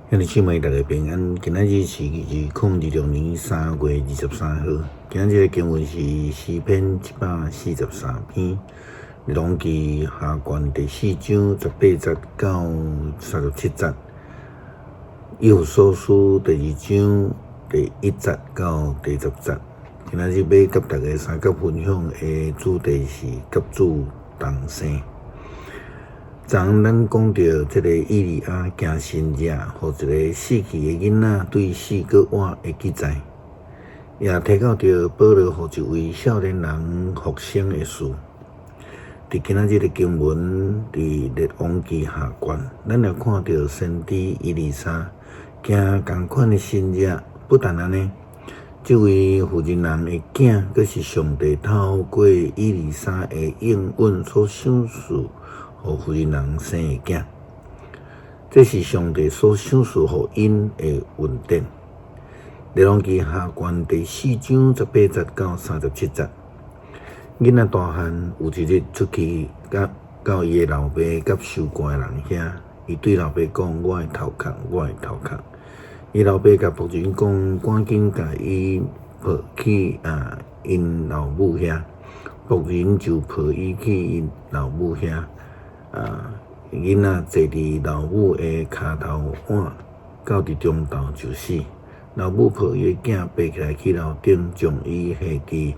兄弟姊妹，大家平安。今仔日是2026年3月23號。今仔日的經文是詩篇143篇，列王紀下卷第四章18節到37節，以弗所書第二章第一節到第十節。今仔日欲佮大家相佮分享的主題是佮主同生。昨昏咱講著這个以利亞行神跡，予一个死去的囡仔對死閣活的記載，也提到著保羅予一位少年人復生的事。佇今仔日的經文，佇列王紀下卷，咱也看著先知以利沙行仝款的神跡，不但按呢，這位婦人人的囝，閣是上帝透過以利沙的應允所賞賜予婦人人生的囝，這是上帝所賞賜予𪜶的恩典。列王紀下卷第四章18節到37節，囡仔大漢有一日出去，佮到伊的老爸佮收割的人遐，伊對老爸講：我的頭殼，我的頭殼。伊老爸共僕人講：趕緊共伊抱去啊，𪜶老母遐。僕人就抱伊去𪜶老母遐。啊！囡仔坐佇老母的跤頭腕，到佇中晝就死。老母抱伊的囝爬起來去樓頂，將伊下佇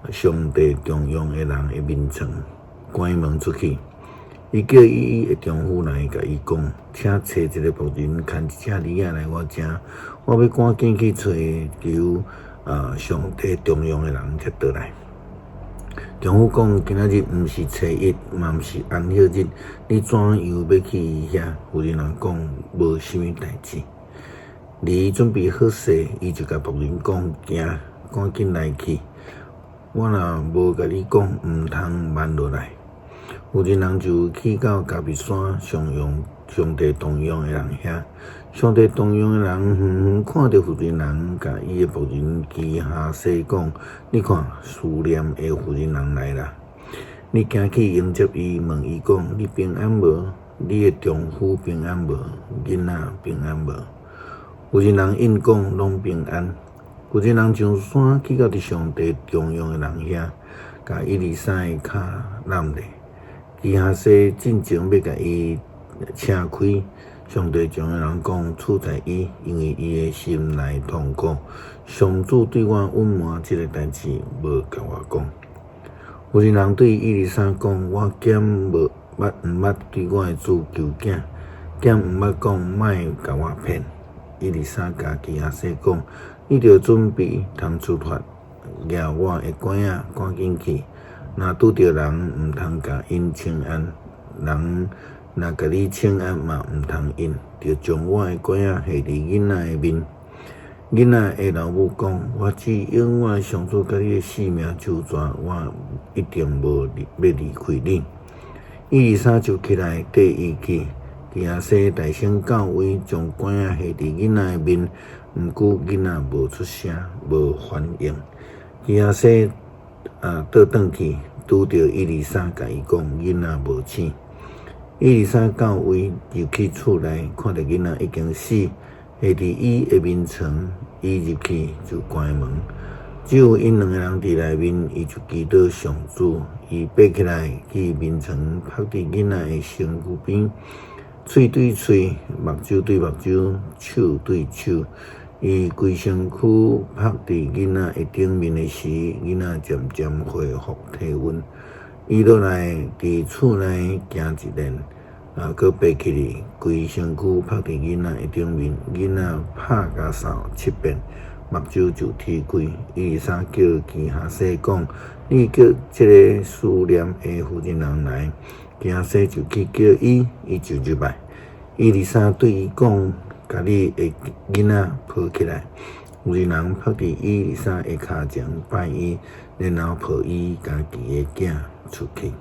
上帝重用的人的眠床，關門出去。伊叫伊的丈夫來共伊講：請揣一个僕人牽一隻驢仔來我遮，我欲趕緊去揣求啊上帝重用的人才倒來。丈夫講：今仔日毋是初一，嘛毋是安息日，你怎樣欲去伊遐？婦人人講：無啥物代誌。驢準備好勢，伊就共僕人講：行，趕緊來去。我若無共你講，毋通慢落來。婦人人就去到迦密山上用上帝重用的人遐。上帝重用的人遠遠看著婦人人，共伊的僕人基哈西講：你看，書念的婦人人來啦！你行去迎接伊，問伊講：你平安無？你的丈夫平安無？囡仔平安無？婦人人應講：攏平安。婦人人上山去到佇上帝重用的人遐，共以利沙的跤攬咧。基哈西進前欲共伊請開。上帝重用的人講：處在伊，因為伊的心內痛苦。上主對我隱瞞這个代誌，無共我講。婦人人對以利沙講：我敢無捌毋捌對我的主求囝，敢毋捌講莫共我騙。以利沙共基哈西講：你著準備通出發，舉我的拐仔，趕緊去。若拄著人，毋通共𪜶請安；人若共你請安嘛，毋通應，著將我的拐仔下佇囡仔的面。囡仔的老母講：我只用我的上主佮你的性命相傳，我一定無欲離開你。以利沙就起來綴伊去，基哈西大聲到位，將拐仔下佇囡仔的面，毋過囡仔無出聲，無反應。基哈西啊，倒轉去，拄著以利沙，共伊講：囡仔無醒。以利沙到位入去厝內，看著囡仔已經死，下佇伊的眠床，伊入去就關門。只有𪜶兩个人佇內面，伊就祈禱上主。伊爬起來去眠床，伏佇囡仔的身軀邊，喙對喙，目睭對目睭，手對手。伊規身軀伏佇囡仔的頂面的時，囡仔漸漸恢復體溫。伊落來佇厝內行一輪，啊，閣爬起來，規身軀伏佇囡仔的頂面，囡仔拍咳嗽七遍，目睭就鐵開。以利沙叫基哈西講：你叫這个書念的婦人人來。基哈西就去叫伊，伊就入來。以利沙對伊講：共你的囡仔抱起來。婦人人伏佇以利沙的跤前拜伊，然後抱伊家己的囝出去。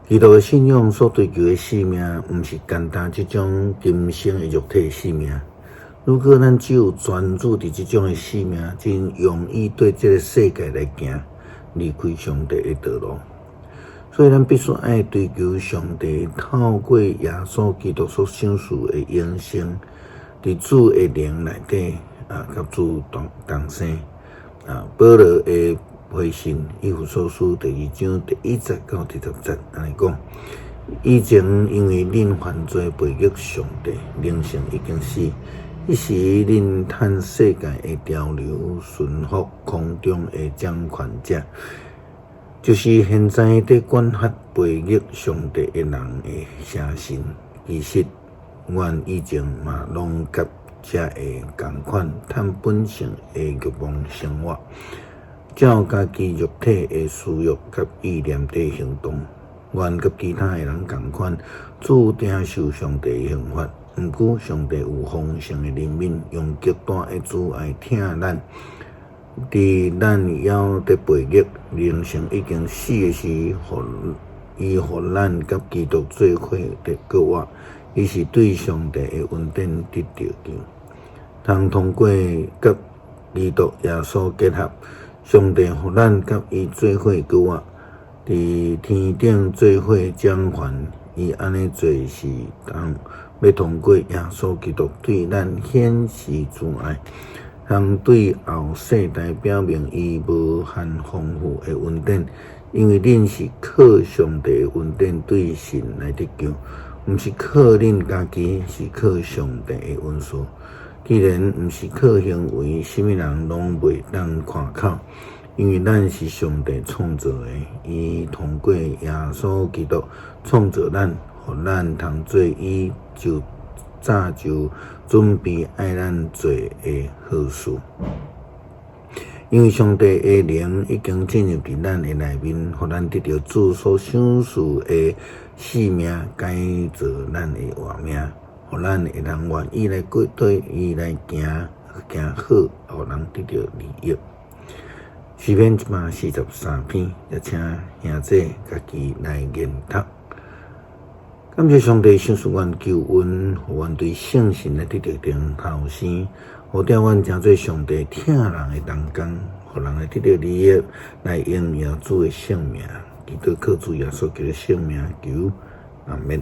基督的信仰所追求的性命，毋是簡單這種今生的肉體性命。如果咱只有專注佇這種的性命，真容易對這个世界來行，離開上帝的道路。所以咱必須愛追求上帝透過耶穌基督所賞賜的永生，佇主的靈內底啊，佮主同同生。啊，保羅的回信以弗所書第二章第一節到第十節按呢講：以前因為恁犯罪背逆上帝，靈性已經死。彼時恁趁世界的潮流，順服空中的掌權者，就是現在佇管轄背逆上帝的人的邪神。其實，阮以前嘛攏佮這个仝款，趁本性的欲望生活，照家己肉體的私欲佮意念佇行動。阮佮其他的人仝款，注定受上帝的刑罰。毋過，上帝有豐盛的憐憫，用極大的慈愛疼咱。佇咱猶佇背逆、靈性已經死的時，予伊予咱佮基督做伙得復活。伊是對上帝的恩典得著救，通通過佮基督耶穌結合，上帝予咱佮伊做伙復活，佇天頂做伙掌權。伊按呢做是當欲通過耶穌基督對咱顯示慈愛，通對後世代表明伊無限豐富的恩典。因為恁是靠上帝的恩典對信來得救，毋是靠恁家己，是靠上帝的恩賜。既然毋是靠行為，啥物人攏袂當誇口。因為咱是上帝創造的，伊通過耶穌基督創造咱，予咱通做伊就早就準備愛咱做的好事。因為上帝的靈已經進入佇咱的內面，予咱得著主所賞賜的性命，改造咱的活命，予咱會當願意來過對伊來行行好，予人得著利益。詩篇一百四十三篇，也請兄姊家己來研讀。感謝上帝賞賜阮救恩，予阮對聖神來得著重頭生，予調阮成做上帝疼人的同工，予人來得著利益，來榮耀主的聖名。祈禱靠主耶穌基督聖名求，阿們。